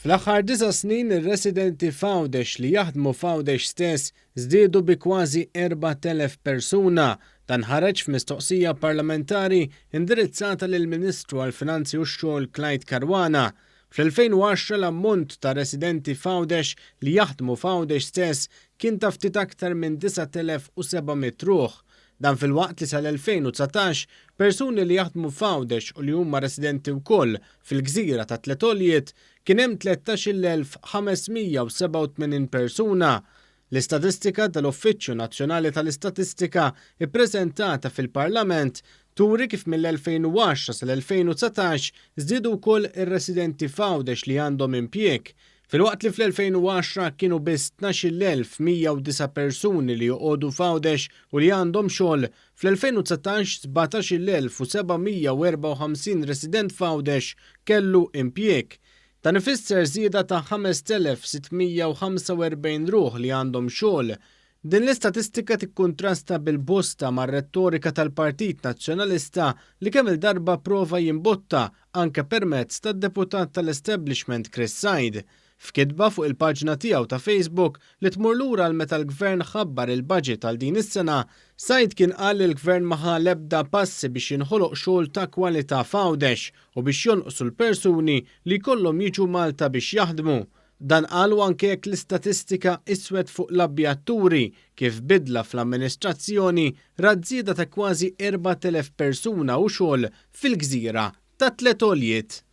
Fl-aħħar disa' snin ir-residenti f'Għawdex li jaħdmu f'Għawdex stess żdiedu bi kważi 4,000 persuna. Dan ħareġ f'mistoqsija parlamentari indirizzata lill-Ministru għall-Finanzi u x-Xogħol Clyde Caruana. Fl-2010 l-ammont ta' residenti f'Għawdex li jaħdmu f'Għawdex stess kien ta' ftit aktar minn 9,700 ruħ. Dan filwaqt li sal-2019 persuni li jaħdmu f'Għawdex u li huma residenti wkoll fil-gżira tat-Tliet Għoljiet kien hemm 13,587 persuna. L-istatistika tal-Uffiċċju Nazzjonali tal-Istatistika ippreżentata fil-Parlament turi kif mill-2010 sal-2019 żdiedu wkoll ir-residenti f'Għawdex li għandhom impjieg. Filwaqt li fl-2010 kienu biss 12,109 persuni li joqogħdu f'Għawdex u li għandhom xogħol, fl-2019 17,754 resident f'Għawdex kellu impjieg. Dan ifisser żieda ta' 5,645 ruħ li għandhom xogħol. Din l-istatistika tikkuntrasta bil-bosta mar-rettorika tal-Partit Nazzjonalista li kemm-il darba prova jimbotta anke permezz tad-deputat tal-establishment Chris Said. F'kitba fuq il-paġna tiegħu ta' Facebook li tmur lura għal meta l-Gvern ħabbar il-budget għal din is-sena, Said kien qal li l-Gvern ma ħa l-ebda passi biex jinħoloq xogħol ta' kwalità f'Għawdex u biex jonqsu l-persuni li jkollhom jiġu Malta biex jaħdmu. Dan qalu anke jekk l-istatistika iswed fuq l-abjad turi kif bidla fl-amministrazzjoni rat żieda ta' kważi 4,000 persuna u xogħol fil-gżira tat-Tliet Għoljiet.